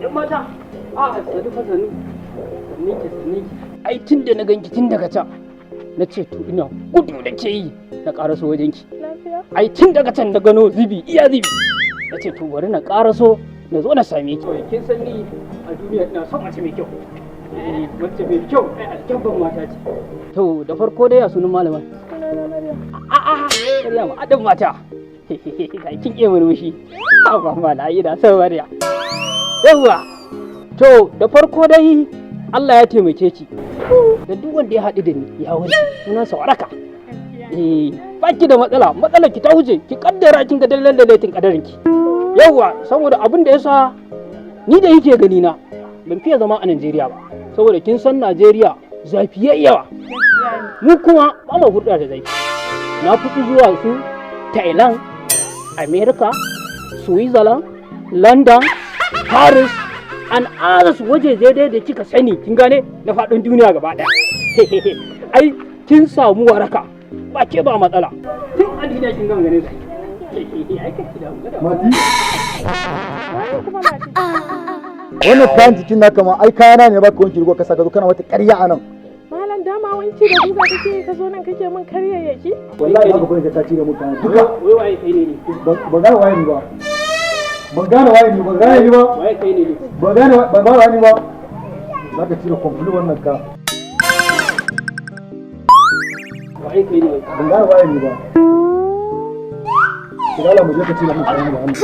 Yan mata, a sanu fa, sanu. Sannin ki, sannin ki. Ai tun da na ganki tun daga can, na ce to ina gudu da ke yi na ƙaraso wajen ki. Lafiya? Ai tun daga can na gano zubi iya zubi. Na ce to bari na ƙaraso na zo na same ki. Kin san ni a duniya ina son mace mai kyau. Eh, mace mai kyau ai alkyabban mata ce. To da farko dai, ya sunan malama? Sunana Maryam. A'a, Maryam, adon mata. Ga kin iya murmushi. Haba mala, ina son Maryam. Yawwa. To da farko dai, Allah ya taimake ki. Da duk wanda ya haɗu da ni ya wuce sunansa waraka. Eh, ba ki da matsala, matsalar ki ta wuce, ki kaddara kin ga dallan da laitin kadarin ki. Yawwa, saboda abin da yasa ni da yake gani na ban fiye zama a Najeriya ba. Saboda kin san Najeriya zafi yayi yawa. Mu kuma ba mu hurɗa da zafi. Na fi zuwa su Thailand, America, Switzerland, London, Paris and others, wajeje dai da kika sani, kin gane, na faɗin duniya gaba ɗaya. Ai kin samu waraka, ba ke ba matsala. Tun a duniya kin gama ganin su. Ai kake da mu. Mati, Waye kuma Mati? wannan kayan jikin naka ma ai kayana ne baka wanki ruwa ka saka zo kana wata ƙarya a nan. Malam, dama wanki da guga kake yi, ka zo nan kake min karyayyaki? Wallahi haka kuma ka cire mun kayan duka. Wai waye kai ne ni? Ban gane waye ni ba. Ban gane waye ni, ban gane ni ba. Waye kai ne ni? Ban gane waye ni ba. Za ka cire complete wannan ka. Waye kai ne? Ban gane waye ni ba. Ki dala mu je ka cire mun kayan da hannu.